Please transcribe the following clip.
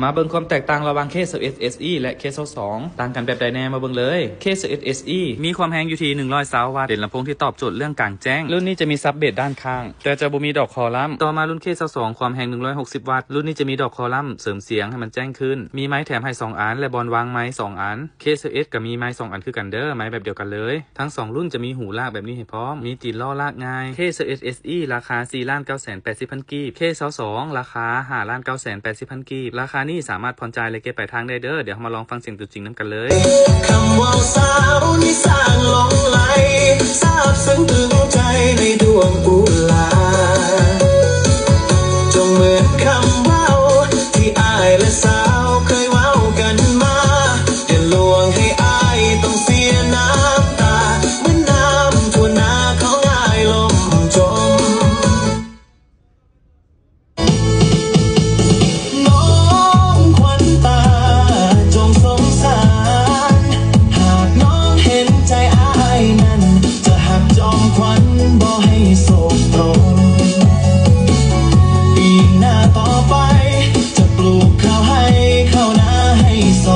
ມາເບິ່ງຄວາມແຕກຕ່າງລະຫວ່າງ ເຄຊາວເອັດເອັສອີ ແລະ ເຄຊາວສອງ ຕ່າງກັນແບບໃດແດ່ ມາເບິ່ງເລີຍ. ເຄຊາວເອັດເອັສອີ ມີຄວາມແຮງຢູ່ທີ່ໜຶ່ງຮ້ອຍຊາວວັດ ເປັນລຳໂພງທີ່ຕອບໂຈດເລື່ອງກາງແຈ້ງ. ລຸ້ນນີ້ຈະມີຊັບເບສດ້ານຂ້າງ ແຕ່ຈະບໍ່ມີດອກຄໍລັມ. ຕໍ່ມາລຸ້ນ ເຄຊາວສອງ ຄວາມແຮງໜຶ່ງຮ້ອຍຫົກສິບວັດ ລຸ້ນນີ້ຈະມີດອກຄໍລັມເສີມສຽງໃຫ້ມັນແຈ້ງຂຶ້ນ ມີໄມ້ແຖມໃຫ້ສອງອັນ ແລະ ບ່ອນວາງໄມ້ສອງອັນ. ເຄຊາວເອັດກໍມີໄມສອງອັນຄືກັນເດີ້ ໄມແບບດຽວກັນເລີຍ. ທັງສອງລຸ້ນຈະມີຫູລາກແບບນີ້ໃຫ້ພ້ອມ ມີຕີນລໍ້ລາກງ່າຍ. ເຄຊາວເອັດເອັສອີ ລາຄາສີ່ລ້ານເກົ້າແສນແປດສິບພັນກີບ ເຄຊາວສອງ ລາຄາຫ້າລ້ານເກົ້າແສນແປດສິບພັນກີບ. ລາຄານີ້ສາມາດຜ່ອນຈ່າຍ ແລະ ເກັບປາຍທາງໄດ້ເດີ້. ດຽວເຮົາມາລອງຟັງສຽງຕົວຈິງນຳກັນເລີຍ. ຄຳເວົ້າສາວນິສານຫຼົງໄຫຼ ຊາບຊຶ້ງຕຶງໃຈໃນດວງອຸລາ ຈົ່ງເໝືອນຄຳເວົ້າທີ່ອ້າຍແລະສາວເຄີຍເວົ້າກັນມາ ຢ່າລວງໃຫ້ອ້າຍຕ້ອງເສຍນ້ຳຕາ ເໝືອນນ້ຳທົ່ວນາຂອງອ້າຍລົ້ມຈົມ. ນ້ອງຂວັນຕາ ຈົ່ງສົງສານ ຫາກນ້ອງເຫັນໃຈອ້າຍນັ້ນ ຈະຮັກຈອມຂວັນບໍ່ໃຫ້ໂສກຕົນ. ປີໜ້າຕໍ່ໄປ ຈະປູກເຂົ້າໄຮ່ເຂົ້ານາໃຫ້ສ